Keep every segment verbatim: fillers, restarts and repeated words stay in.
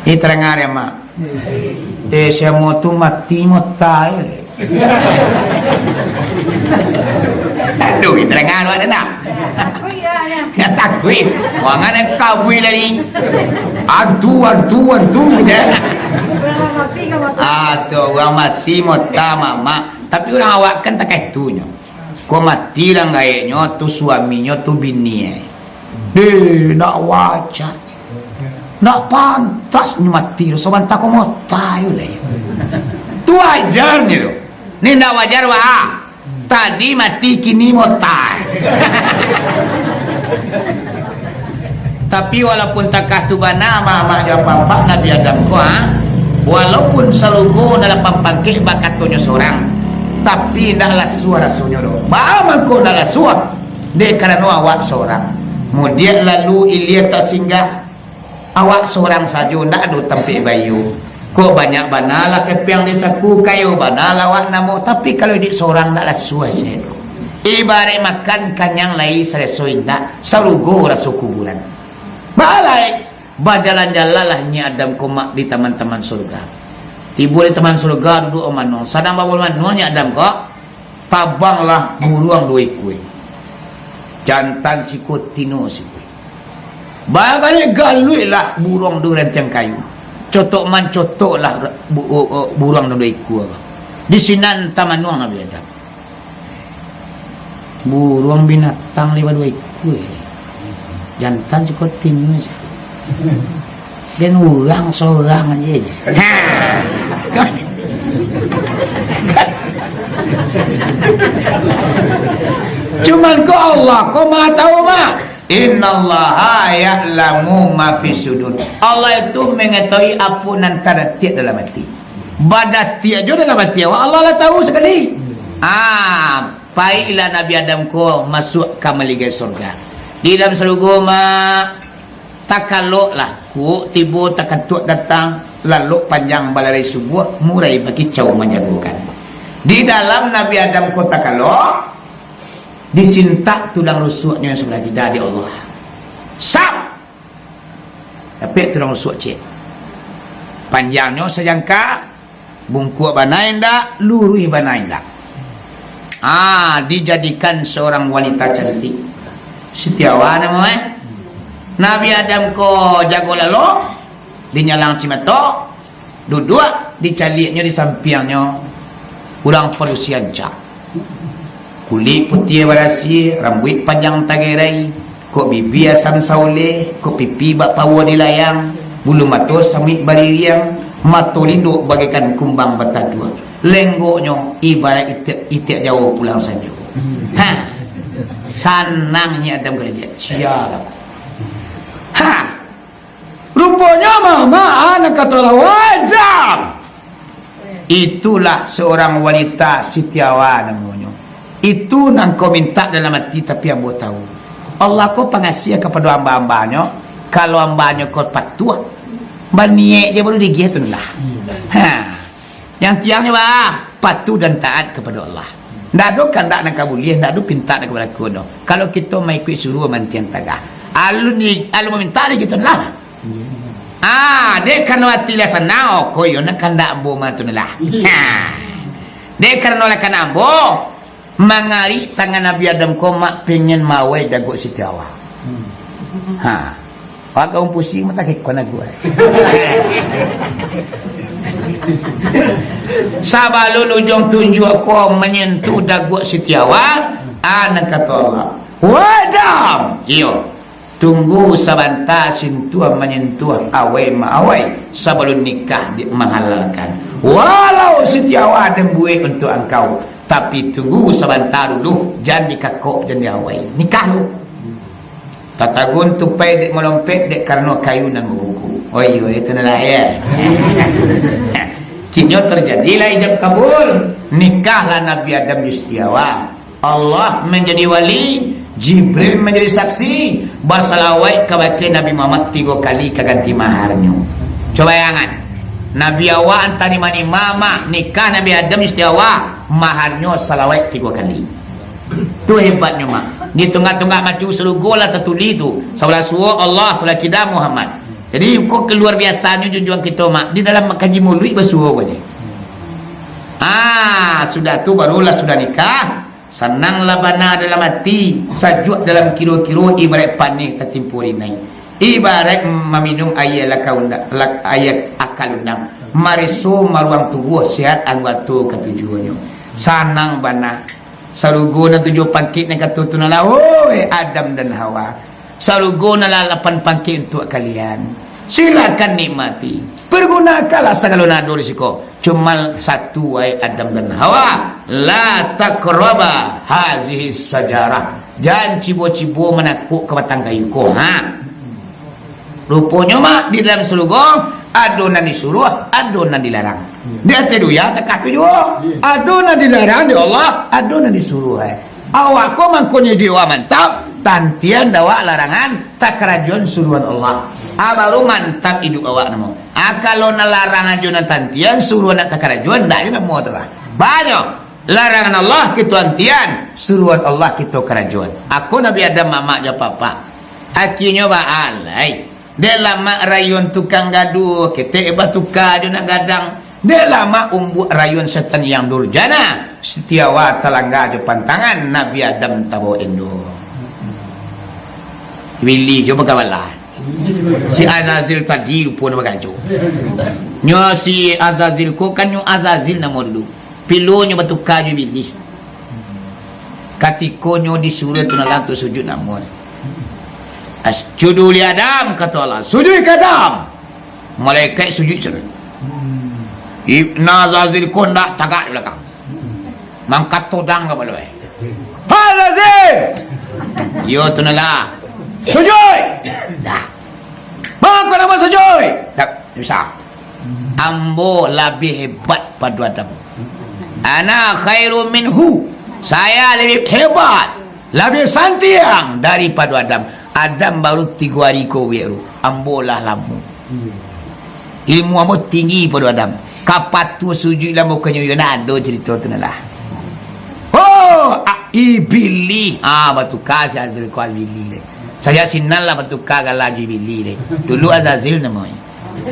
Eh, tarangah dek Mak. Eh, samo tu mati mota, eh. Aduh, tarangah awak tu nak. Ya, takuik. Wah, ngana kabui tadi. Antu, antu, antu, je. Ah, tu urang mati mota, Mak. Tapi urang awak kan takah itunyo. Ko mati lah gaeknyo, tu suaminyo, tu bini, eh. Deh, ndak wajar. Ndak pantas nyo mati tu, sabanta ko mota yo lai. Tu wajarnyo tu. Ni ndak wajar, wah. Tadi mati, kini mota. Tapi walaupun takah tu bana, amak-amak jo apak-apak Nabi Adam ko, ha? Walaupun sarugo nan lapan pangkek bakatonyo sorang, tapi ndak lasuah rasonyo doh. Baa mangko ndak lasuah? Dek karano awak sorang. Mudiak lalu ilia tasinggah, awak sorang sajo, ndak ado tampek baiyo. Kok banyak bana lah kepiang di saku, kayo bana lah awak namo, tapi kalau iduik sorang ndak lasuah se doh. Ibaraik makan kanyang lai saleso indak, sarugo raso kuburan. Baa lai, bajalan-jalanlah Nyiak Adam ko, Mak, di taman-taman surga. Tibo di taman surga, duduak manuang. Sadang bamanuang Nyiak Adam ko, tabanglah buruang duo ikua. Jantan siko, tino siko. Bagaluik-galuiklah buruang tu rantiang kayu. Cotok-mancotoklah bu-, o-, o-, buruang tu duo ikua. Di sinan tamanuang Nabi Adam. Buruang binatang lai baduo ikua. Jantan siko, tino siko. Den urang sorang aja. Ha. Cuman ko Allah ko Maha Tahu, Mak. Innallaha ya'lamu ma fis sudur. Allah itu mengetahui apo nan taratiak dalam ati. Badatiak jo dalam ati awak, Allah lah tahu sakali. Ah, pailah Nabi Adam ko masuak ka maligai surga. Di dalam sarugo, Mak, takaloklah, kuok tibo takatuak datang, lalok panjang balarai subuah, murai bakicau manjagokan. Di dalam Nabi Adam ko takalok, disintak tulang rusuaknyo yang sabalah kida dek Allah. Sap! Dapek tulang rusuak ciek. Panjangnyo sajangka, bungkuak bana indak, luruih bana indak. Ah, dijadikan seorang wanita cantik. Siti Hawa namo, eh. Nabi Adam ko jago lalok, dinyalang cimato, duduak, dicaliaknyo di sampiangnyo urang padusi rancak. Kulik putiah barasiah, rambuik panjang tagerai, kok bibia asam sauleh, kok pipi bak paua di layang, bulu mato samuik baririang, mato lindok bagaikan kumbang bataduah. Lenggoknyo ibaraik itiak, itiak Jawo pulang sanjo. Ha, sanang Nyiak Adam kali dia. Sialah. Ha, Ruponyo mama anak kato lah, "Wai Adam!" Itulah seorang wanita Siti Hawa namonyo. Itu nan kau mintak dalam ati, tapi ambo tahu. Allah ko pangasiah kapado amba-ambanyo, kalau ambanyo ko patuah, baniaik je baru digiah tu lah. Ha. Yang tiangnyo bah, patuh dan taat kepada Allah. Ndak ado kandak nan ka buliah, ndak ado pintak nan ka balaku doh. Kalau kito maikuik suruah mantiang tagah. Alun di, alun mamintak di kito lah. Ah, dek karano ati lah sanang, oh, ko iyo nak kandak ambo mah tu lah. Ha. Dek karano lah kandak ambo, mangarik tangan Nabi Adam ko mak pengen mawai daguak Siti Hawa. Hmm. Ha. Agak umpusi mata kekon aku, eh. Sabalun ujung tunjuak ko manyentuh daguak Siti Hawa, ah, nan kato Allah, "Wai Adam!" Iyo. Tunggu sabanta, sintuah manyentuah, awai maawai, sabalun nikah di-, mahalalkan. Walau Siti Hawa den buek untuak angkau, tapi tunggu sabanta dulu, jan dikakok, jan diawai. Nikah lu. Tatagun tupai dek malompek, dek karano kayu nan babuku. Oh iyo, itu nan lah, ya. Kinyo terjadilah ijab kabul. Nikahlah Nabi Adam jo Siti Hawa. Allah manjadi wali, Jibril manjadi saksi, basalawaik kabake Nabi Muhammad tigo kali ka ganti maharnyo. Cubo bayangan, Nabi Hawa antah di ma-ma, nikah Nabi Adam jo Siti Hawa, maharnyo salawaik tigo kali. Tu hebatnyo, mak. Di tunggak-tunggak macu sarugo lah tatulih tu, sabalah suok Allah, sabalah kida Muhammad. Jadi, ko kaluar biasanyo junjuang kito, Mak, di dalam makaji muluik basuo ko je. Ah, sudah tu barulah sudah nikah, sananglah bana dalam ati, sajuak dalam kiro-kiro, ibaraik paneh tatimpo rinai, ibaraik maminum aia laka unda-, lak-, aia aka lundang, mareso maruang tubuah, sehat anggato katujuahnyo. Sanang bana. Sarugo nan tujuah pangkek nan kato tu nan lah, oi Adam dan Hawa. Sarugo nan lah lapan pangkek untuak kalian. Silakan nikmati. Pergunakanlah sagalo nado di siko. Cuma satu, wahai Adam dan Hawa, la taqraba hazihi sajarah. Jan cibo-cibo manakuk ka batang kayu ko. Ha. Ruponyo, Mak, di dalam sarugo ado nan disuruah, ado nan dilarang. Di ateh dunia takah tu juo. Ado nan dilarang di Allah, ado nan disuruah, eh. Awak ko mangkonyo di awak mantap, tantian dek awak larangan, takarajoan suruahan Allah. Ah, baru mantap iduik awak namo. Ah, kalau nan larang ajo nan tantian, suruahan ndak takarajoan, ndak ajo namo tu lah. Banyak. Larangan Allah kito antian, suruahan Allah kito karajoan. Ako Nabi Adam mamak jo papa. Akinyo baalai. Dek lamak rayuan tukang gaduah, ketek batuka jo nak gadang. Dek lamak umbuak rayuan setan yang durjana, setiawa talangga jo pantangan Nabi Adam tabo indo. Wilih jo bakawalah. Si Azazil tadi rupo nyo bagajo. Nyo si Azazil ko kan nyo Azazil namo dulu. Pilonyo batuka jo Ibilih. Katiko nyo disuruah tu nalang tu sujud namo. Asjudu li Adam, kato Allah. Sujud ka Adam. Malaikat sujud caro. Ibn Azazil ko ndak tagak di balakang. Mangkato dang ka balai. Hai Azazil! Yo tu nalang. Sujud! Dah. Mangko namo sujud? Tak bisa. Ambo labiah hebat pado Adam. Ana khairu minhu. Saya lebih hebat, lebih santiang daripado Adam. Adam baru tigo hari ko wiak tu. Ambo lah lamo. Ilmu ambo tinggi pado Adam. Kapatuah sujuik lah bukanyo yo nak ado cerito tu lah. Oh, a-, Ibilih. Ah, batuka si Azazil ko Ibilih deh. Sajak sinan lah batuka gala jo Ibilih deh. Dulu Azazil namonyo.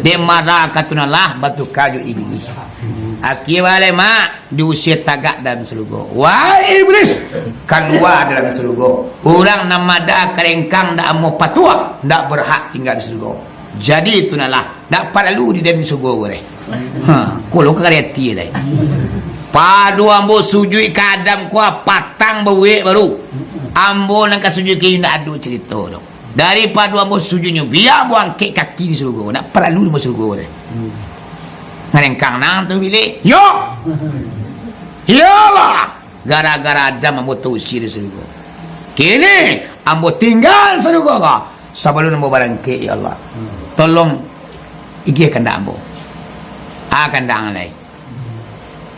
Dek mara ka tu nalang batuka jo Ibilih. Akhia baleh, Mak, diusia tagak dalam sarugo. Wahai Iblis, kalua dalam sarugo. Urang nan mada karengkang ndak amuah patuah, ndak berhak tingga di sarugo. Jadi tu nalang, ndak paralu di dalam sarugo ko deh. Ha, ko lo ka kareti deh. Pado ambo sujuik ka Adam ko patang bauek baru. Ambo nan ka sujuik ka inyo ndak ado cerito doh. Daripado ambo sujuiknyo, bia ambo angkek kaki di sarugo, ndak paralu di sarugo deh. Ngarengkang nan tu Ibilih. Yo! Iyolah! Gara-gara Adam ambo tausia di sarugo. Kini ambo tingga sarugo ko. Sabalun ambo barangkek, ya Allah, tolong agiah kandak ambo. Ah, kandak lai.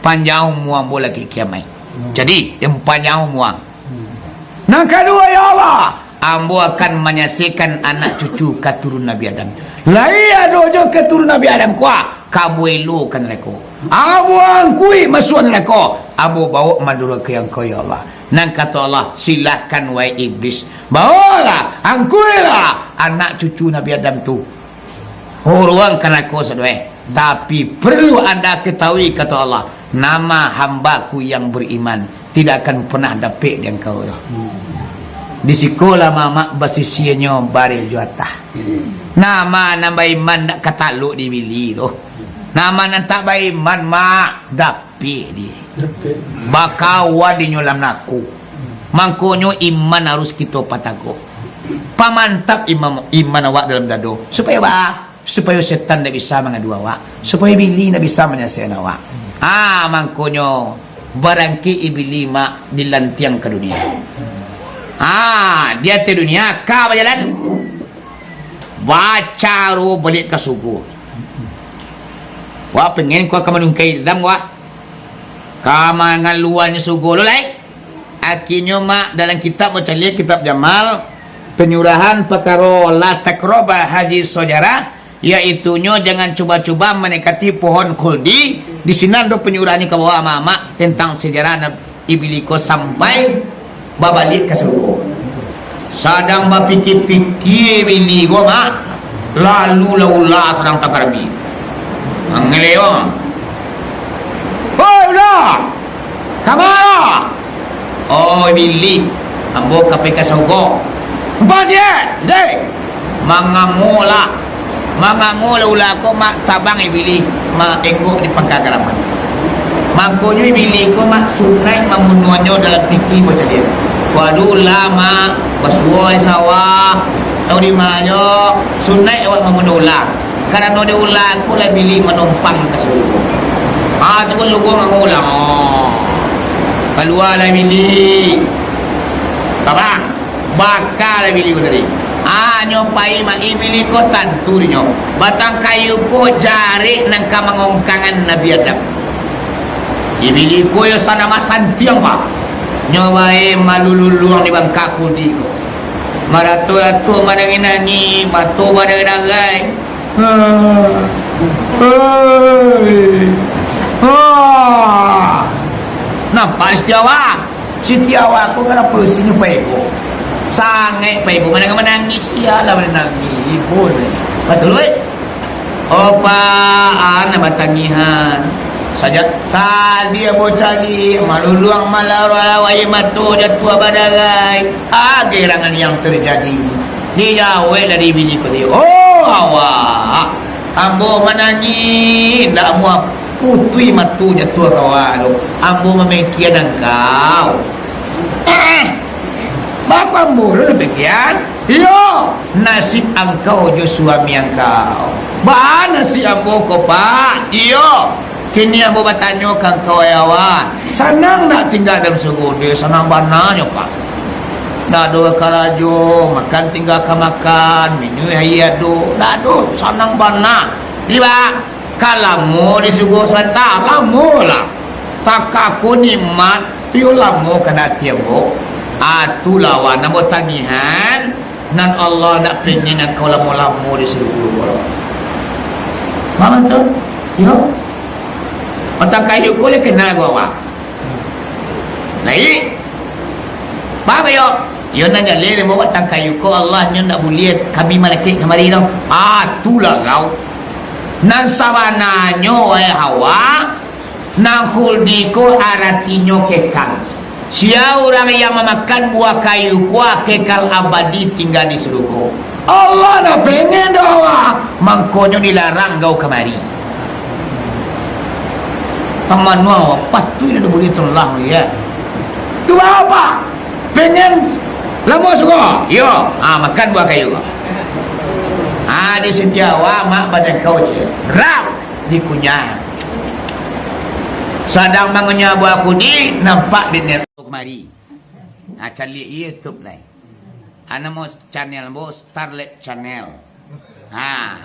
Panjang umua ambo lagi kiamaik. Jadi, den panjang umua. Nan kaduo, ya Allah, ambo akan manyaksikan anak cucu katurunan Nabi Adam. Lai ado jo katurunan Nabi Adam ko, ka ambo elokan narako. Ambo angkuik masuak narako. Ambo baok mandurangkai Angkau, ya Allah. Nan kato Allah, silakan, wahai Iblis. Baolah, angkuiklah anak cucu Nabi Adam tu. Huruang ka narako sadoe. Tapi, perlu anda ketahui, kato Allah, nama hamba-Ku yang beriman tidak akan pernah dapek di angkau doh. Di sikolah mamak basisianyo bareh jo atah. Nama nan baiman dak ka talok di Ibilih doh. Nama nan tak baiman, mak, dapek di. Bakawan dinyo lam nako. Mangkonyo iman harus kito patagok. Pamantap iman, iman awak dalam dado. Supayo ba? Supayo setan ndak bisa mangadu awak, supayo Ibilih ndak bisa manyaksikan awak. Ah, mangkonyo barangkek Ibilih, mak, dilantiang ka dunia. Ah, di ateh dunia ka bajalan. Bacaro baliak ka sugo. Wah, pengen ko ka manungkai Adam, wah. Ka mangaluanyo sugo lo lai. Akhirnyo, mak, dalam kitab Mucaliah, kitab Jamal, penyurahan pakaro la taqraba hazihi syajarah, yaitunyo jangan cuba-cuba mendekati pohon khuldi. Di sinan do penyurahan ka bawah, mak, tentang sejarah Nab-, Ibilih ko sampai babaliak ka surugo. Sadang bapikia-pikia Ibilih ko, mak, Lalu lah ula sadang takarami. Mangeleo. "Oi, ula! Kama?" "Oh, Ibilih, ambo ka pai ka sarugo." "Ampang ciek, deh!" Mangango lah. Mangango lah ula ko, mak tabang Ibilih, mak enggok di pangka garaman. Mangkonyo Ibilih ko, mak, sunaik mambunuahnyo dalam pikia bacaliak. Waduh, ula, mak, basuo di sawah, atau di ma jo, sunaik awak mambunuah ula. Karano di ula ko lah Ibilih manompang ka sarugo. Ah, tu pun sarugo ngango ula. Oh. Kalualah Ibilih. Tabang. Bakalah Ibilih ko tadi. Ah, nyo pai mak Ibilih ko tantu dinyo. Batang kayu ko jarek nan ka mangongkangan Nabi Adam. Ibilih ko yo sanama santiang, Pak. Nyo bae malululuang di bangka kudi ko. Marato-rato manangih-nangih, mato badarai-darai. Ah. Hei. Ah. Nampak di Sitiawa? Sitiawa ko kan polusinyo paibo. Sangaik paibo, manangih-manangih, sialah manangih, ibo ni. Batul, weh? Opaan nan batangihan. Sajak tadi ambo caliak, maluluang malarau, aia mato jatuah badarai. Agiah nan yang terjadi. Dijawek dari bini ko tadi, "Oh, awak, ambo manangih, indak amuah putuih mato jatuah ka awak tu. Ambo mamikian angkau." "Eh, baa kok ambo lo dipikian?" "Iyo, nasib angkau jo suami angkau." "Baa nasib ambo ko, Pak?" "Iyo, kini ambo batanyo ka angkau, wahai awak, sanang ndak tingga dalam sarugo tu?" "Sanang bana nyo, Pak. Ndak ado karajo, makan tingga ka makan, minum aia ado, ndak ado, sanang bana." "Jadi, Pak, ka lamo di sarugo sabanta?" "Lamo lah. Takah ko nikmat tu yo lamo ka ati ambo." "Ah, tu lawan ambo tangihan, nan Allah ndak pengen angkau lamo-lamo di sarugo." Paham tu? Yo. Batang kayu ko lai kenal ko awak. Lai. Paham yo? Yo nan jaleh dek batang kayu ko, Allah nyo ndak buliah kami malakek kamari tu. Ah, tu lah kau. Nan sabananyo, wahai Hawa, nan khuldi ko aratinyo kekal. Sia urang yang mamakan buah kayu ko kekal abadi tingga di sarugo. Allah ndak pengen doh awak, mangkonyo dilarang kau kamari. Tamanuang awak, patuik ndak buliah telah, ya. Tu baa, Pak? Pengen lamo sarugo? Yo, ah, makan buah kayu. Ah, di Sitiawa, mak, badan kau je. Rap! Dikunyah. Sadang mangunyah buah kudi, nampak di net kamari. Ha, caliak YouTube lai. Ha, namo channel ambo Starlight Channel. Ha.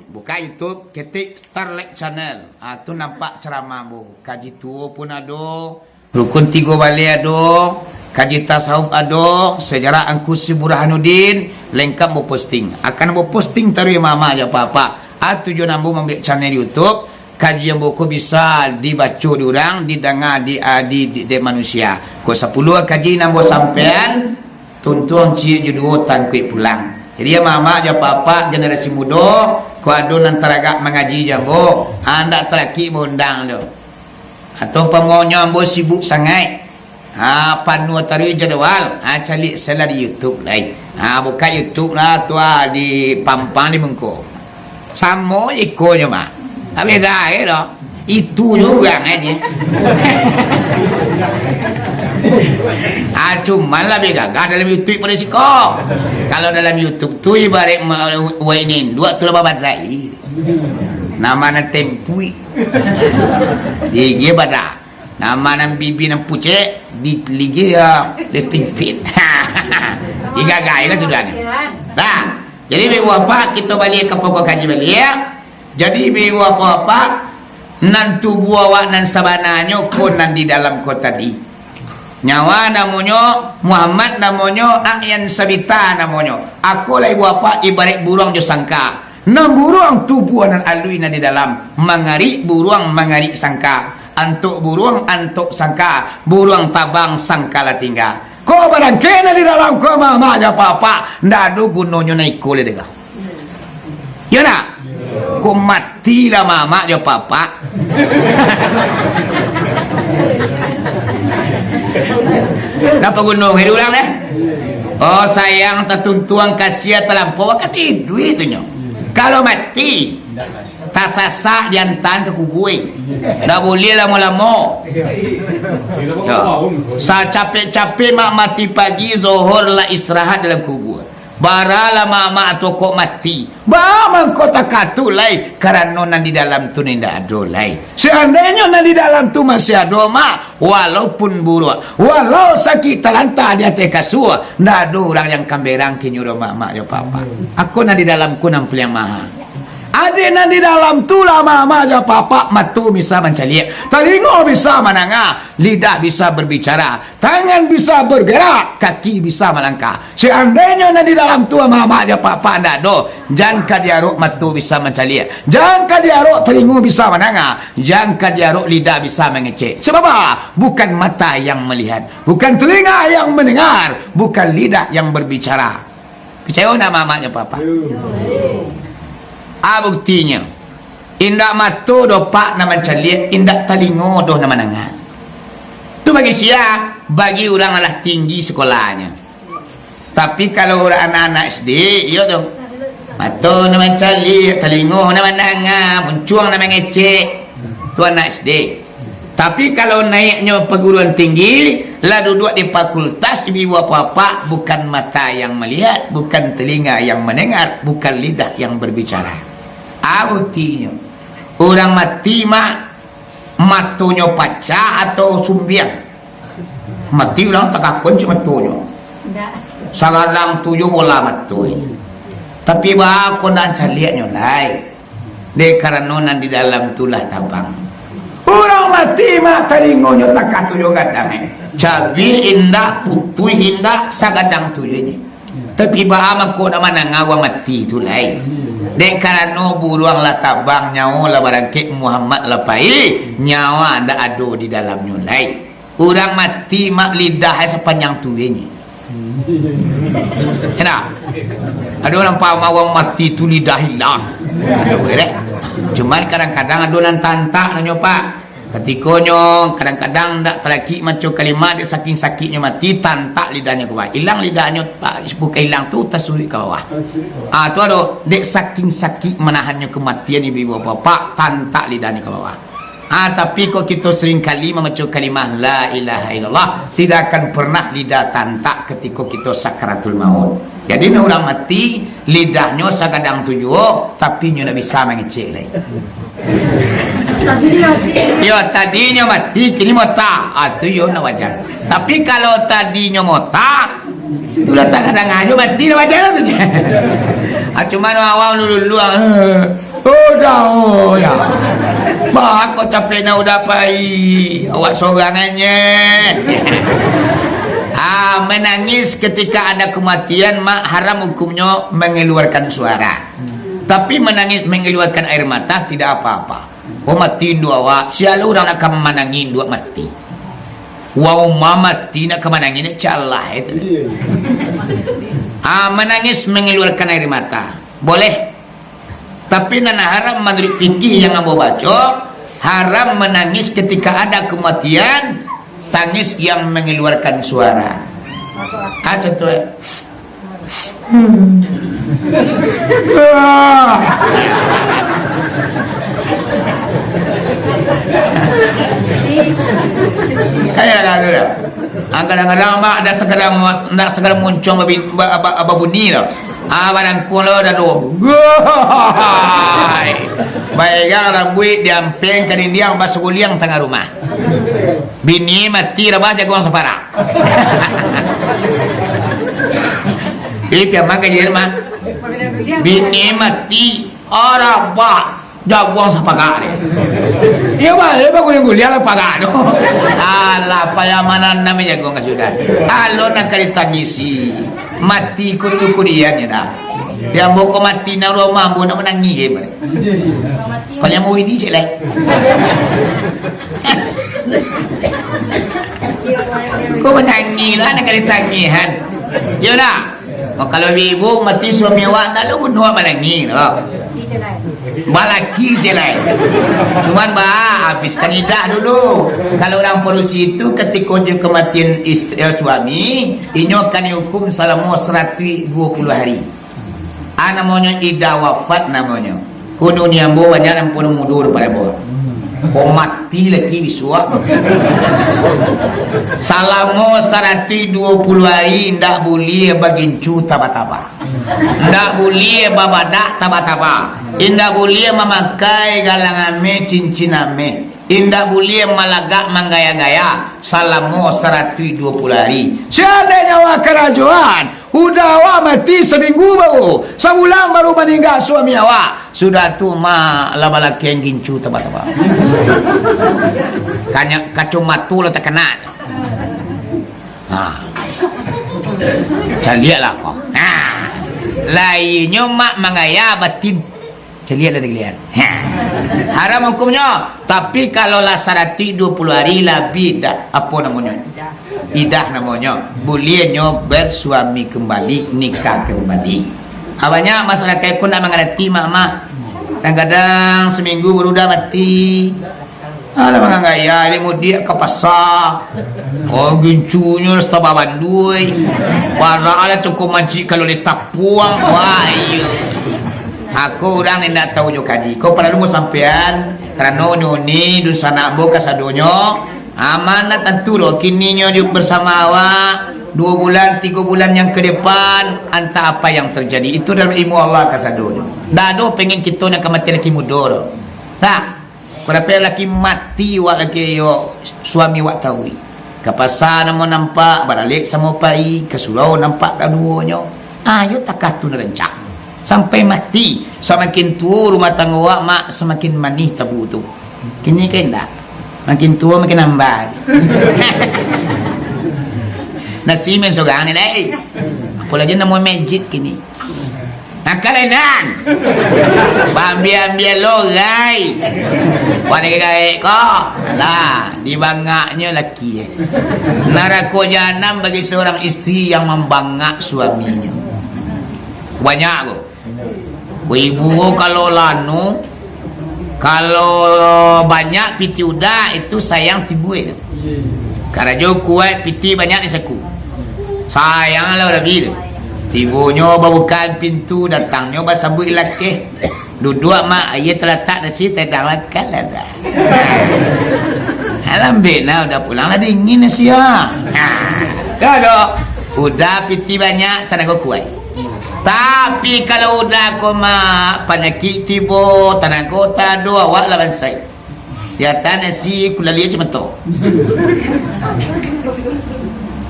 Buka YouTube, ketik Starlight Channel. Ha, tu nampak ceramah ambo. Kaji tuo pun ado, rukun tigo baleh ado, kaji tasawuf ado, sejarah Angku Syekh Burhanuddin, lengkap ambo posting. Akan ambo posting taruih mama jo apak-apak. Ha, tujuan ambo mambuek channel YouTube, kaji ambo ko bisa dibaco di urang, didanga di, a, di, di, dek manusia. Ko sapuluah kaji nan ambo sampaian, tuntuang ciek jo duo tangkuik pulang. Jadi, amak-amak jo apak-apak generasi mudo, ko ado nan taragak mangaji jo ambo, ha, ndak talakik baundang tu. Atau umpamonyo ambo sibuk sangaik, ha, panuah taruih jadwal. Ha, caliak salah di YouTube lai. Ha, buka YouTube lah tu, ha, di pampang di muko. Samo ikonyo, Mak. Tak beda, eh, doh. Itu jo urang, eh, ni. Ah, cuman labiah gagah dalam YouTube pado siko. Kalau dalam YouTube tu ibarat ma-, wai ninduk tu lah babadai. Nama nan tempui. Gigi badak. Nama nan bibi nan pucek, di gigi ya, lifting fit. Digagai kan sudah ni. Nah, jadi ibu bapak, kita balik ke pokok kaji balik. Jadi ibu bapak, nan tubuh awak nan sabananyo ko nan di dalam ko tadi. Nyawa namonyo, Muhammad namonyo, Akyan Sabita namonyo. Ako lah ibu bapak ibarat buruang jo sangka. Nan buruang tubuah nan aluih nan di dalam, mangarik buruang mangarik sangka, antok buruang antok sangka, buruang tabang sangka lah tingga. Ko barangkek nan di dalam ko, mama jo papa, ndak ado gunonyo nan iko lai dek. Iyo ndak? Ko mati lah mamak jo papak. Napa gunung hidup urang deh? Oh, sayang tatuntuang, kasiah talampau, wakati iduik tu nyo. Kalau mati, tasasak diantaan ka kubua. Ndak buliah lamo-lamo. Yo. Sacapek-capek mak mati pagi, zohor lah istirahat dalam kubua. Baralah mamak tu kok mati. Ba mangko takatu lai, karano nan di dalam tu indak ado lai. Seandainyo nan di dalam tu masih ado, mak, walaupun buruak, walau sakik talanta di ateh kasua, ndak ado urang yang kamberang kinyo doh, mak, mak jo papak. Ako nan di dalam ko nan paliang maha. Ado nan di dalam tu lah, mak, mak jo papak, mato bisa mancaliak, talingo bisa mandanga, lidah bisa berbicara, tangan bisa bergerak, kaki bisa malangkah. Seandainyo nan di dalam tu mamak jo papak ndak ado, jan ka diarok mato bisa mancaliak, jan ka diarok talingo bisa mandanga, jan ka diarok lidah bisa mangecek. Sabab bukan mata yang melihat, bukan telinga yang mendengar, bukan lidah yang berbicara. Picayo ndak mamak jo papak? Ah, buktinyo. Indak mato doh, Pak, nan mancaliak, indak talingo doh nan mandanga. Tu bagi sia? Bagi urang alah tinggi sakolahnyo. Tapi kalau urang anak-anak S D, iyo tu. Mato nan mancaliak, talingo nan mandanga, muncuang nan mangecek. Tu anak S D. Tapi kalau naiknyo paguruan tinggi, lah duduak di fakultas, ibu-ibu bapak-bapak, bukan mata yang melihat, bukan telinga yang mendengar, bukan lidah yang berbicara. Ah, buktinyo. Urang mati, mak, matonyo pacah atau sumbiang? Mati urang takakun cik matonyo. Ndak. Sagadang tu jo bola mato. Tapi baa ko ndak caliaknyo lai. Dek karano nan di dalam tu lah tabang. Urang mati, mak, talingonyo takah tu jo gadang, eh. Cabiak indak, putuih indak, sagadang tu jo nyo. Tapi baa mangko nak mandanga urang mati tu lai? Dek karano buruang lah tabang, nyawo lah barangkek, Muhammad lah pai, nyawa ndak ado di dalamnyo lai. Urang mati, mak, lidah ai sapanjang tu je nyo. Kena? Ado urang paham urang mati tu lidah ilang. Ado, eh, dek. Cuman kadang-kadang ado nan tantak nanyo, Pak. Katikonyo kadang-kadang ndak talakik maco kalimah, dek saking sakiknyo mati, tantak lidahnyo ka bawah. Ilang lidahnyo, tak, bukan ilang tu, tasuik ka bawah. Ah, tu ado, dek saking sakik manahannyo kamatian, ibu-ibu bapak-bapak, tantak lidahnyo ka bawah. Ah, tapi kok kito sering kali mamaco kalimah la ilaha illallah, tidak akan pernah lidah tantak katiko kito sakaratul maut. Jadi, nan urang mati, lidahnyo sagadang tu juo, tapi nyo ndak bisa mangecek lai. Yo, tadinyo mati, kini mota. Ah, tu yo ndak wajar. Tapi kalau tadinyo mota, tu lah tadanga-danga juo mati, ndak wajar tu. Ah, cuman awak dulu-dulu, ah, Udah, oh, ya. Bah, kok capek nak udah pai. Awak sorang aja. Ah, menangis ketika ada kematian, mak, haram hukumnyo mengeluarkan suara. Tapi menangis, mengeluarkan air mata, tidak apa-apa. Oh, mati induak awak, sia lo urang nak ka manangih induak mati. Wah, uma mati nak ka manangih, ni calah itu. Ah, menangis mengeluarkan air mata. Boleh. Tapi nan haram manuruik fikih yang ambo baco, haram manangis ketika ada kematian, tangis yang mengeluarkan suara. Ah, contoh, eh. Ayolah, sudah. Ah, kadang-kadang, mak, ndak sekadar, ndak sekadar muncuang babi-, ba-, ba-, babunyi tu. Ah, barangkung lo dah tu. Wahai. Baegang rambuik diampeng ka dindiang, basaguliang tangah rumah. Bini mati rabah jaguang saparak. Ih, piaman ka jilid, mak. Bini mati, ah, rabah. Jaguang sapagak deh. Iyo, bah, iyo, bah, guliang-guliang lah pagak tu. Alah, payah manan namo jaguang ka sudah. Alun nak ka ditangisi. Mati ko dulu kudian, yo dah. Di ambo ko mati, nan rumah ambo nak manangih, eh, bah. Paliang mau ini cek lai. Ko manangih lah, nak ka ditangihan. Yo dah. Oh, kalau ibu mati suami awak, ndak lo guno manangih tu. Balaki je lai. Cuman ba, habiskan idah dulu. Kalau urang padusi tu, katiko jo kamatian istri, eh, suami, inyo akan dihukum salamo saratuih duo puluah hari. Ah, namonyo idah wafat namonyo. Kuno ni ambo banyak nan pun mudo daripada ambo. Ko mati lagi bisuak. Salamo saratuih duo puluah hari indak buliah bagincu taba-taba. Indak buliah babadak taba-taba. Indak buliah mamakai galang ameh, cincin ameh. Indak buliah malagak manggaya-gaya salamo saratuih duo puluah hari. Sia dek nyawa karajoan, udah awak mati saminggu baru, sabulan baru maningga suami awak. Sudah tu, ma, lah balakeh gincu taba-taba. Kanyak kacomato lah takana. Ha. Caliaklah kau. Ha. Lahianyo mak manggaya, batin caliak lah takaliak. Ha. Haram hukumnyo. Tapi kalau lah saratuih duo puluah hari labiah, dah, apo namonyo? Idah namonyo. Buliahnyo bersuami kembali, nikah kembali. Ah, banyak masyarakat ko ndak mangarati, mak-mak. Kadang-kadang saminggu baru dah mati. Alah, manganggaya ni mudiak ka pasa. Oh, gincunyo lah saba bandui. Parak lah cukup mancik kalau ditapuang. Wah, iyo. Aku urang ni ndak tahu jo kadi. Ko padahal umur sampean, karano nyo ni dunsanak ambo kasadonyo. Amanah tantu lo, kininyo di bersama awak, duo bulan, tigo bulan yang ke depan, antah apa yang terjadi. Itu dalam ilmu Allah kasadonyo. Ndak ado pengen kito nak kamatian laki mudo lo. Tak. Kok dapek laki mati, wak laki yo suami wak tawi. Ka pasa namo nampak, baralek samo pai, ka surau nampak kaduonyo. Ayo takah tu rancak. Sampai mati, samakin tuo rumah tanggo wak, mak, samakin manih tabu tu. Kini ka indak. Makin tuo makin amba. Nasi main sorang ni, dai. Apolagi namo magic kini. Nakal enan. Bambia-ambia lorai. Wah, ni gaek ko. Lah, dibangaknyo laki, eh. Narako jahanam bagi seorang isteri yang mambangak suaminyo. Banyak ko. Ibu ko kalau lanu, kalau banyak pitih udah, itu sayang tibuik tu. Karajo kuaik, pitih banyak di saku. Sayang lah Rabi tu. Tibonyo babukaan pintu, datangnyo basambuik lakeh. Duduak mak, aia talatak nasi, tadang makan lah dah. Alambek nah, udah pulang lah dingin nasi ah. Nah, dah dok. Udah pitih banyak, tanago kuaik. Tapi kalau udah ko mak, panyakik tibo, tanago tado, awak lah bansai. Di ateh nasi kulalia cuma tu.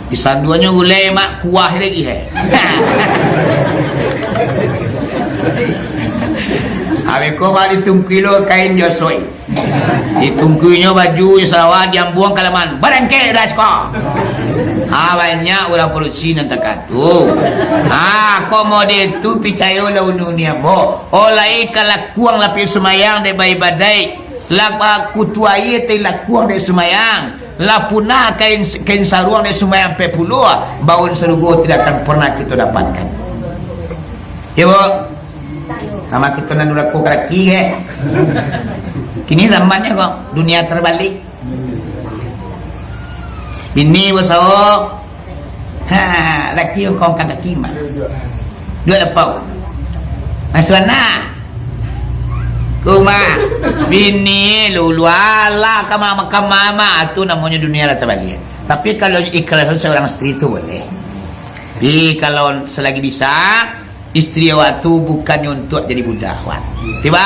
Disanduangnyo gulai mak kuah lagi, eh. Habis ko mak ditungkui lo kain josoi. Ditungkuinyo baju, salawar, diambuang ka laman. Barangkek dah siko. Ha, banyak urang padusi nan takatu. Ha, ko model tu picayolah unu ni ambo. Oh, lai kalakuang lapis sumayang dek baibadaik. Lah bakutu aia tai lakuang dek sumayang, lah punah kain, kain saruang dek sumayang ampek puluah, baun sarugo tidak akan pernah kito dapatkan. Iyo, Bu? Nama kito nan durako ka laki, eh? Kini zamannyo ko, dunia terbalik. Bini basawo, ha, laki kongkang kaki, mak. Duo lapau. Masuak anak. Ko mak, bini lulu alah ka mama, ka mama, tu namonyo dunia lah tabaliak. Tapi kalau ikhlas seorang isteri tu boleh. Tapi kalau selagi bisa, isteri awak tu bukannyo untuak jadi budak awak. Tibo,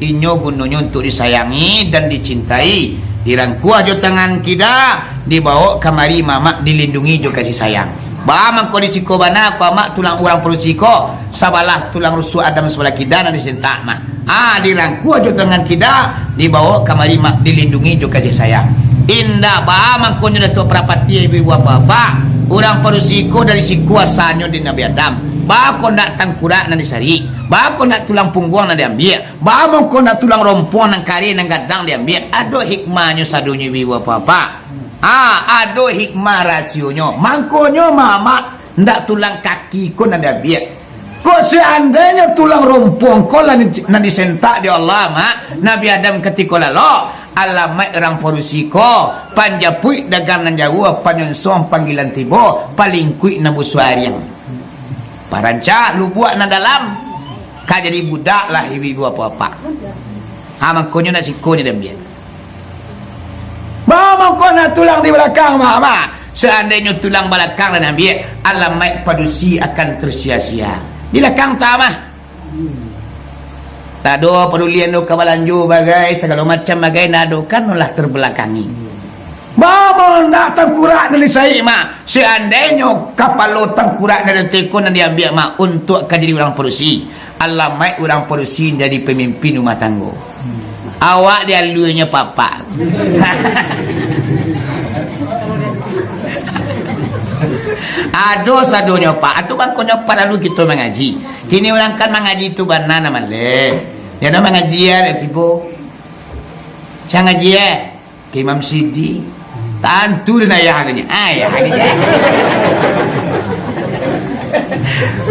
inyo gunonyo untuak disayangi dan dicintai. Dirangkuah jo tangan kida, dibaok kamari mamak dilindungi jo kasih sayang. Ba mangko di siko bana ko amak tulang urang padusi ko, sabalah tulang rusuk Adam sabalah kida nan disentak mah. Ah, dirangkuah jo tangan kida, dibaok kamari mak dilindungi jo kasih sayang. Indak ba mangkonyo Datuak Parapati, ibu-ibu, bapak-bapak, urang padusi ko dari siko asalnyo di Nabi Adam. Ba ko ndak tangkurak nan disarik, ba ko ndak tulang pungguang nan diambiak, ba mangko ndak tulang rompoang nan kareh nan gadang diambiak. Ado hikmahnyo sadonyo, ibu-ibu, bapak-bapak. Ah, ado hikmah rasionyo. Mangkonyo mamak ndak tulang kaki ko nan diambiak. Kok seandainyo tulang rumpuang ko lah nan disentak dek Allah, Mak, Nabi Adam katiko lalok, alamaik urang padusi ko, panjapuik dagang nan jauah, panyonsuang panggilan tibo, palingkuik nan busuariang. Parancak lubuak nan dalam, ka jadi budak lah ibu-ibu apak-apak. Ha, makonyo nak siko ni diambiak. Ba mangko nak tulang di balakang, Mak, Mak. Seandainyo tulang balakang lah diambiak, alamaik padusi akan tersia-sia. Di lakang ta, Mak. Tak ado padulian tu ka balanjo bagai, sagalo macam bagai, ndak ado, kan lah terbelakangi. Ba mangko nak tangkurak nan disaik, Mak. Seandainyo kapalo tangkurak nan diteko nan diambiak, Mak, untuak ka jadi urang padusi, alamaik urang padusi jadi pamimpin rumah tanggo. Awak dialuinyo papak. Ado sadonyo, Pak. Atu mangkonyo paralu kito mangaji. Kini urang kan mangaji tu bana nan maleh. Yo, dah mangaji, yo, dah tibo. Sa ngaji, eh? Ka Imam Sidi. Tantu den ayah katonyo. Ayah katonyo.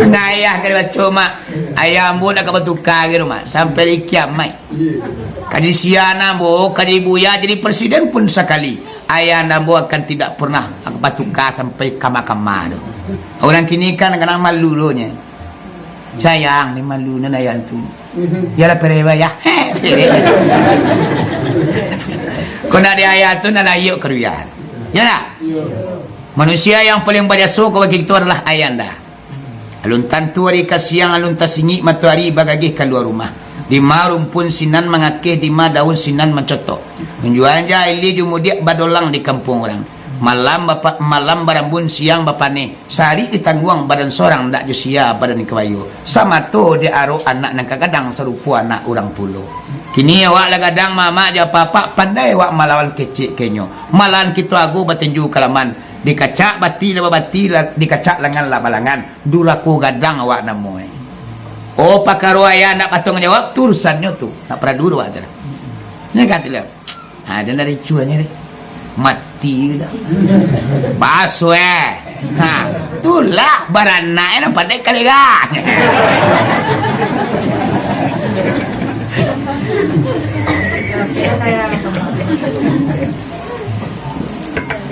Nah, ayah ka dibaco, Mak. Ayah ambo ndak ka batuka lagi tu, Mak. Sampai di kiamaik. Ka jadi sia ambo, ka jadi buya, jadi presiden pun sakali. Ayah anda ambo akan tidak pernah batuka sampai kama-kama tu. Urang kini kan kadang-kadang malu lo nyo. Sayang, ni malu nan ayah tu. Yalah, perewai, ya. Kok nak di ayah tu, nak layok keruya. Ya tak? Manusia yang paling bajaso kepada kita adalah ayah anda. Alun tantu ari ka siang, alun tasingik matoari bagagih kalua rumah. Dima rumpun sinan mangakeh, dima daun sinan mancotok. Manjua anja ilia jo mudiak badolang di kampuang urang. Malam bapa-, malam barambun, siang bapaneh. Sarik ditangguang badan sorang, ndak jo sia badan kabayo. Samato di arok anak nan ka gadang, sarupo anak urang pulo. Kini awak lah gadang, mamak jo apak-apak, pandai awak malawan kecek kenyo. Malawan kito ago batinju ka laman. Dikacak bati lah babati, lah, dikacak langan lah balangan. Durako gadang awak namo e. Oh, pakaro ayah ndak batangguang jawab, tu urusannyo tu. Ndak paralu awak tu. Nyo kata lah. Ha, dan dari cuanya ni. Mati dah. Baso, eh. Ha, tulah baranak, eh, nampak dek kalega.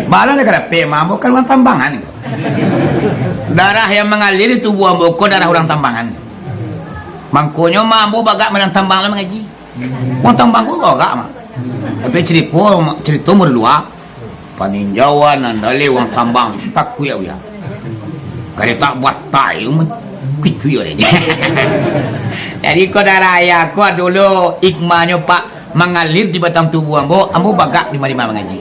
Malah dah kadapek, mambo kan urang Tambangan. Darah yang mangalir di tubuah ambo ko darah urang Tambangan. Mangkonyo ambo bagak urang Tambangan mangaji. Urang Tambangan ko bagak mah. Tapi carito, carito mah di lua. Paninjauan nan dari urang Tambangan, takuik awak. Kali tak buat tai, kicuik awak. Jadi ko darah ayah ko dulu hikmahnyo, Pak. Mangalir di batang tubuah ambo, ambo bagak di marima mangaji.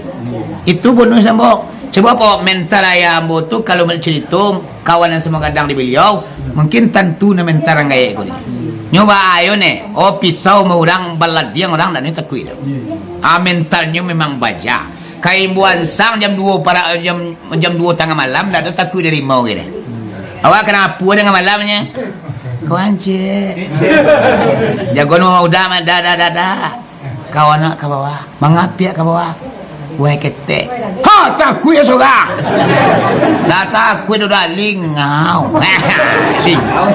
Itu bonus ambo. Cubo apo mental ayah ambo tu, kalau menurut carito kawan yang samo gadang di beliau, mungkin tantu na mental urang gaek ko ni. Nyo ba ayo ne, oh, pisau ma urang baladiang urang ndak ni takuik tu. Ah, mentalnyo memang baja. Ka imbuan sang jam duo para-, jam, jam duo tangah malam, ndak ado takuik dari rimau kini. Awak kanapo tangah malamnyo? Kawan cek. Jago no udah mah, dah, dah, dah, dah. Kawan nak ka bawah, mangapiak ka bawah. Weh ketek. Ha, takuik surang. Dah takuik udah lingau. Lingau.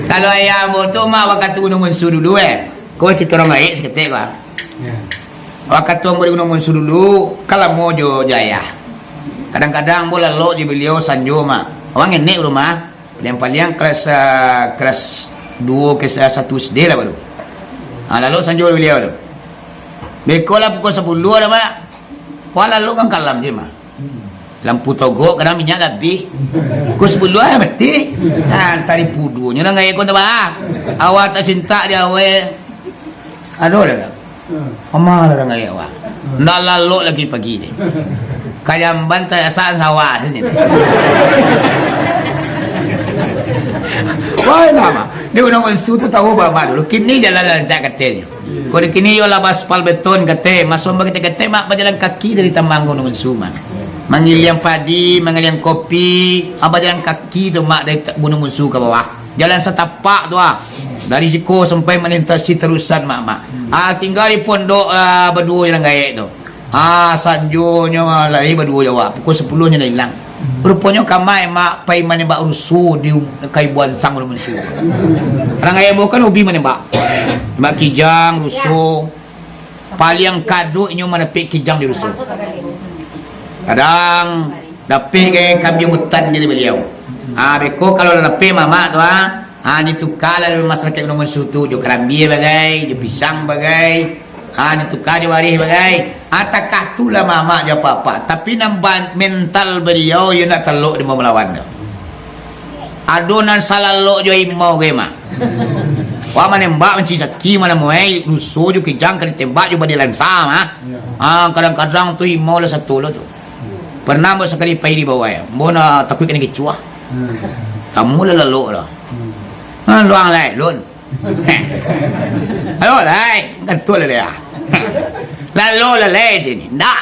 Kalau ayah ambo tu mah wakatu Gunung Bunsu dulu, eh. Ko carito urang gaek saketek ko. Ya. Wakatu ambo di Gunung Bunsu dulu, kan lamo jo, jo ayah. Kadang-kadang ambo lalok jo baliau sanjo mah. Awak ngenek rumah, paliang-paliang kelas, ah, kelas duo, kelas satu S D lah baru. Ah, lalok sanjo jo baliau tu. Beko lah pukul sapuluah dah, Mak. Wah, lalok kan kalam je mah. Lampu togok, kadang minyak labih. Pukul sapuluah lah mati. Nah, tadi pudunyo urang gaek ko tu, Mak. Awak tak cinta di awal. Ado lah. Amah lah urang gaek awak. Ndak lalok lagi pagi ni. Ka jamban tayasakan sawah sini. Wah, nama? Di Gunung Bunsu tu tahu bapak dulu. Kini jalan rancak katonyo. Ko di kini yo lah baspal beton kate, maso bagi kate, Mak, bajalan kaki dari Tambangan Gunung Bunsu, Mak. Manggiliang padi, manggiliang kopi, ah, bajalan kaki tu, Mak, dari ta-, Gunung Bunsu ka bawah. Jalan satapak tu, ah. Dari siko sampai malintasi tarusan, Mak, Mak. Ah, tingga di pondok, ah, baduo jalan gaek tu. Ah, sanjonyo lai baduo jo awak. Pukul sapuluah nyo lah ilang. Ruponyo kama emak pai manembak ruso di um-, Kaibuan Sang Ulu Munsu. Urang gaya ambo kan hobi manembak. Nembak kijang, ruso. Paliang kaduik inyo mandapek kijang di ruso. Kadang dapek gai kambiang utan dari baliau. Ah, beko kalau lah dapek mamak tu, ah, ah, dituka lah dari masyarakat Ulu Munsu tu, jo karambia bagai, jo pisang bagai. Ah, dituka jo barih bagai. Ah, takah tu lah mamak jo apak-apak. Tapi nan ban-, mental baliau, iyo ndak talok di malawan tu. Ado nan salalok jo harimau gai, Mak. Wah, manembak manci saki, manamuai, ruso jo kijang ka ditembak jo badilansa, Mak. Ah, kadang-kadang tu harimau lah sato lo tu. Pernah ambo sakali pai di bawah, ambo ndak takuik kanai kicuah. Kamu lah lalok lah. Ah, luang lai, lun. Lalok lai, kantua lah dia. Lalok lah lai je ni. Ndak.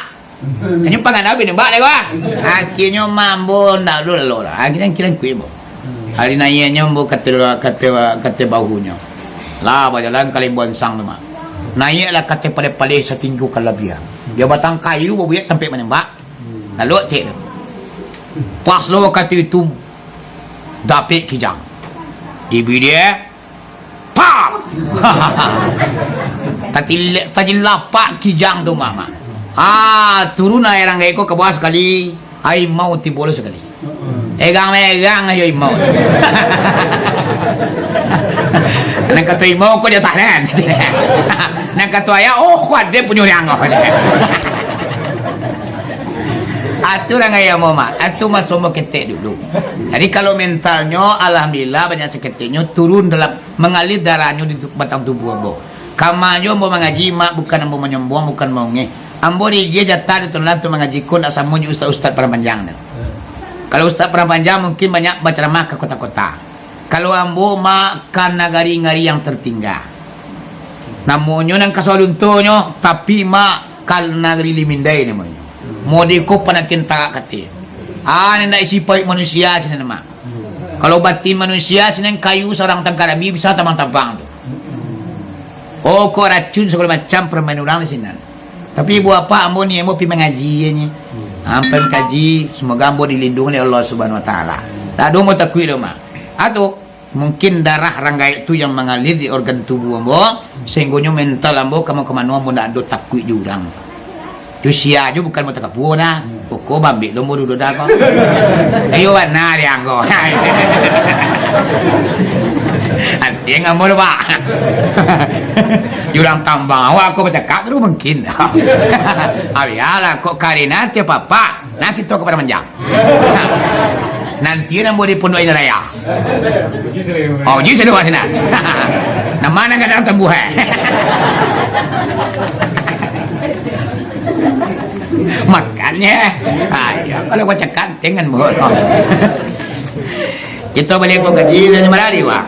Hanyo pangan abih nembak lai gua. Akhirnyo mambo ndak ado lalok lah. Akhirnyo kiran kuih ambo. Hari naiaknyo ambo kata, kata, kata bahunyo. Lah bajalan ka Kaibuan Sang tu, Mak. Naiaklah kata paleh-paleh satinggi kalabiah. Di batang kayu babuek tampek manembak. Lalu tek tu. Pas lo wakatu itu dapek kijang. Di bidia, pam! Tatilek, tajilapak kijang tu, Mak. Ah, turun aia ranggai ko ka bawah sakali, harimau tibo lo sakali. Egang-megang ajo harimau. Nan kato harimau ko jatah den. Nan kato ayah, oh, kuat den punyo riang ko. Atu ranggai ambo, Mak. Atu maso ambo ketek dulu. Jadi, kalau mentalnyo, alhamdulillah, banyak saketeknyo turun dalam, mangalir darahnyo di tu-, batang tubuah ambo. Kama jo ambo mangaji, Mak, bukan ambo manyombong, bukan maungeh. Ambo diagiah jatah di turunan tu mangaji ko, ndak samo jo ustaz-ustaz Padang Panjang tu. Kalau ustaz Padang Panjang mungkin banyak bacaramah ka kota-kota. Kalau ambo, Mak, ka nagari-nagari yang tertinggal. Namonyo nan kaso aluntonyo, tapi, Mak, ka nagari Limindai namonyo. Mode ko panakin tarak kati. Ah, nan ndak isi paruik manusia sinan, Mak. Kalau batin manusia sinan kayu sarang tangkarami bisa tabang-tabang tu. Oh, ko racun sagalo macam parmain urang di sinan. Tapi buah apak ambo ni, ambo pi mangaji nyo. Ampai kaji, semoga ambo dilindungi oleh Allah Subhanahu Wa Taala. Tak ado ambo takuik doh, Mak. Atau mungkin darah rang gaek tu yang mangalir di organ tubuh ambo, sehinggonyo mental ambo kama-kamano ambo ndak ado takuik jo urang. Jo sia jo bukan ambo takapua nah. Pokok bambik lo ambo duduak dah ko. Ayo bana dia anggo. Antiang ambo tu, Pak. Jurang tambang awak ko bacakak tu mungkin. Abialah kok karina tiap apa. Nah, kito ka Padang Panjang. Nanti nan buah di Pondok Indah Raya. Oh, jin sado sinan. Nama nan gadang tambuah, eh? Makannyo, ayo, kalau kau cakap, jangan bohong. Kito baliak ko gaji, dan marari, wah.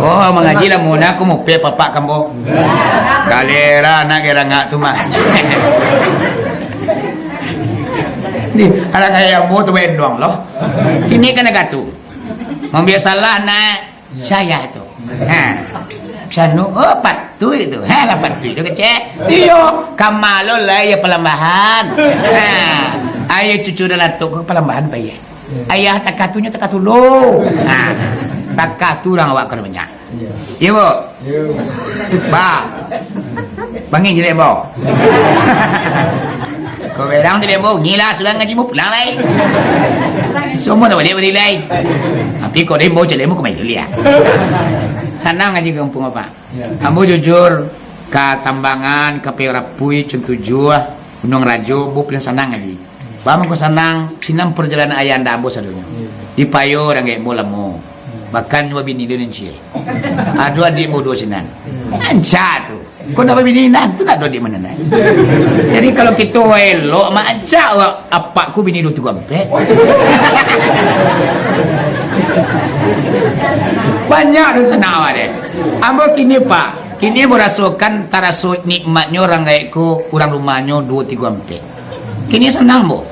Oh, mangaji lah muna, aku mupek papak kambo. Galera anak gerangak tu mah. Ni, anak ayam mo tu bendong loh. Kini kena gatu. Mambiak salah nak saya tu. Ha. Sanu, oh, patuik tu. Ha, lah patuik tu kecek. Iyo, kamalo lah ya palambahan. Ha. Ayo cucu dah latuk ke palambahan payah. Ayah takah tu nyo takah tu lo. Ha. Takah tu urang awak kena banyak. Iyo, Bu? Iyo. Ba. Bangin je dek, Bu. Kau berang tu dek, Bu. Ngilah sudah ngaji mu pulang lai. Semua dah balik-balik lai. Tapi kau dek, Bu, cek dek, Bu, kemai dulu ya. Sanang ngaji kampung apa? Ya. Ambo jujur, ka Tambangan, ka Payau Rapui, Cun Tujuah, Gunung Rajo, ambo paling sanang ngaji. Baa mangko sanang, sinan parjalanan ayah anda ambo sadonyo. Iya. Di Payau, urang gaek ambo lamo. Iya. Bahkan nyo babini duo nan ciek. Ado adiak ambo duo sinan. Iya. Rancak tu. Kok ndak babini nan tu ndak ado adiak mano nan. Jadi kalau kito elok, mak rancak awak apak ku bini duo tigo ampek. Banyak tu sanak awak deh. Ambo kini, Pak, kini ambo rasokan, taraso nikmatnyo urang gaek ko, urang rumahnyo duo tigo ampek. Kini sanang, Bu.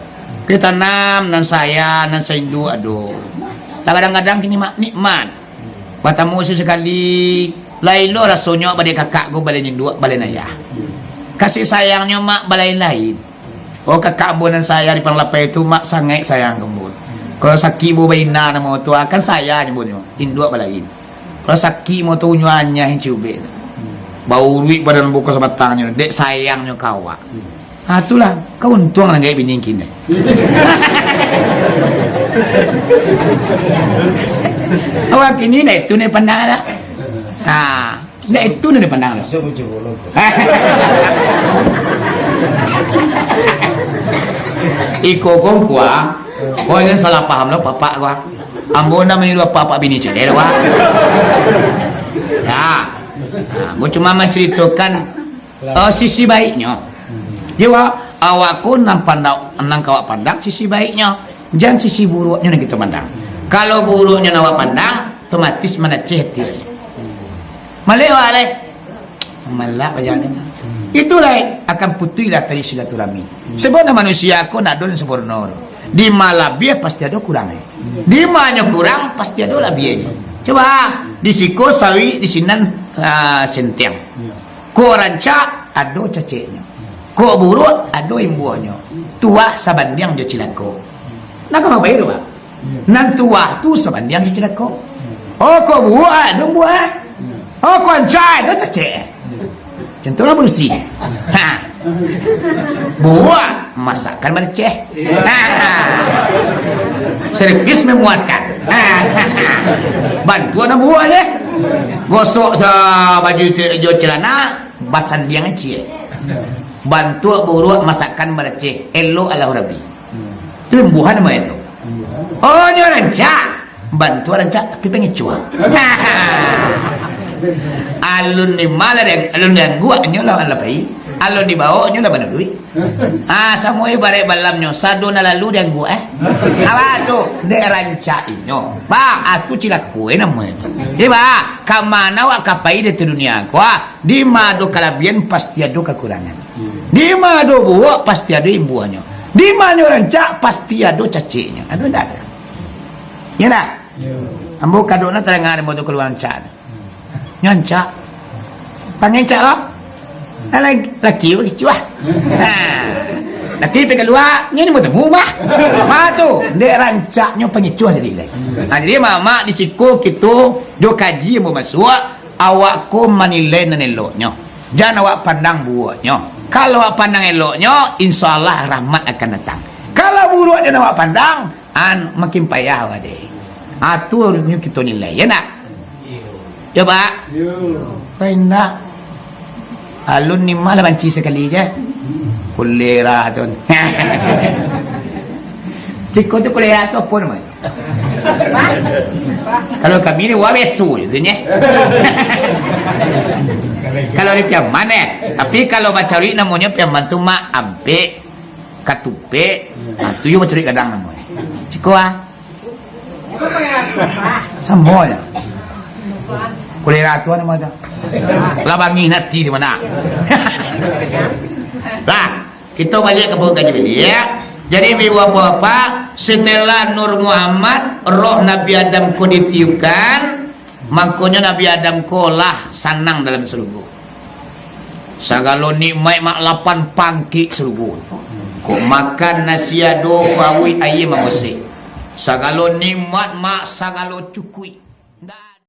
Kito tanam, nan saya, nan saindu, aduh. Lah kadang-kadang kini mak, nikmat. Batamu sesekali, Lain lo rasonyo baliak kakak ko, baliak induak, baliak ayah. Kasih sayangnyo mak balain-lain. Oh, kakak ambo nan saya di Panglapai tu, mak sangaik sayang ka ambo. Kalau sakik ambo baina namo tu, akan saya nyebutnyo, induak balain. Kalau sakik ambo tu, unyo anyah ciubek. Bauruik badan ambo ka sabatangnyo, dek sayangnyo ka awak. Ah, itulah, kau untuang lah gaek bini kini. Awak kini ndak itu ndak pandang dah. Ah, ndak itu ndak pandang dah. Iko kong kuah, kau jangan salah paham lah, bapak gua. Ambo ndak manyuruh apak-apak bini cilik dah, wah. Ya. Nah, ambo cuma mancaritokan Eh, sisi baiknyo. Yo, awak ko nan pandang, nan ka awak pandang sisi baiknyo. Jan sisi buruaknyo nan kito pandang. Kalau buruaknyo nan awak pandang, otomatis manaceh ati. Malek awak lai. Malak bajalan. Itulah akan putuihlah tali silaturahmi. Sebab manusia ko ndak ado nan sampurno. Di ma labiah pasti ado kurang. Di ma nyo kurang, pasti ado labiahnyo. Coba, di siko sawik, di sinan, ah, senteng. Kok rancak, ado caceknyo. Kok buruak, ado imbuahnyo. Tuah sabandiang jo cilako. Nah, kama bae tu, Pak? Nan tuah tu sabandiang jo cilako. Oh, kok buruak, ado imbuah. Oh, kok rancak, ado cacek. Contohlah barusi. Ha. Buruak, masakan bareceh. Ha. Servis memuaskan. Ha. Bantuak nan buruak je. Gosok sa baju ce-, jo celana, basandiang ciek. Bantuak buruak masakan bareceh, elok alah urabi. Tu imbuhan namo itu. Oh, nyo rancak. Bantuak rancak, tapi pangicuah. Alun ni malah deng, alun diangguak nyo lah lapai. Alun dibaok nyo lah banuduik. Ah, samo ibarat balamnyo, sado nan lalu diangguak, eh. Apo tu? Dek rancak inyo. Bang, ah, tu cilako, eh, namo itu. Di ba, ka mano awak ka pai dari dunia ko, ah? Di ma ado kalabiahan, pasti ado kakurangan. Di ma ado buruak, pasti ado imbuahnyo. Di ma nyo rancak, pasti ado caceknyo. Ado ndak ado? Yo ndak? Ambo kadang-kadang tadanga ambo tu kalua rancak. Nyo rancak. Pangancak lo. Nah, laki, laki bakicuah. Ha. Laki pai kalua, nyo ni batemu mah. Ma tu, dek rancaknyo pangicuah jadi lai. Ha, jadi mamak di siko kito jo kaji ambo masuak, awak ko manilai nan eloknyo. Jan awak pandang buruaknyo. Kalau awak pandang eloknyo, insya Allah rahmat akan datang. Kalau buruak jan awak pandang, an, makin payah awak deh. Ah, tu nyo kito nilai, yo ndak? Yo, Pak? Yo. Pai ndak? Alun ni malah banci sakali je. Kulera tu. Ciko tu kulera tu apo namonyo? Kalau kami ni, wah, besu je tu, nye. Kalau di Piaman, eh. Tapi kalau bacarik namonyo Piaman tu, mak, ampek, katupek. Ha, tu yo bacarik gadang namonyo. Ciko, ah. Samo je. Kulera tu namo tu. Lah bangih ati di ma. Lah, kito baliak ka pokok kaji tadi, yo. Jadi, ibu bapak-bapak, setelah Nur Muhammad, roh Nabi Adam ko ditiupkan, mangkonyo Nabi Adam ko lah sanang dalam sarugo. Sagalo nikmat mak lapan pangkik sarugo. Kok makan nasi ado, pauik aia mangosek. Sagalo nikmat mak, sagalo cukuik.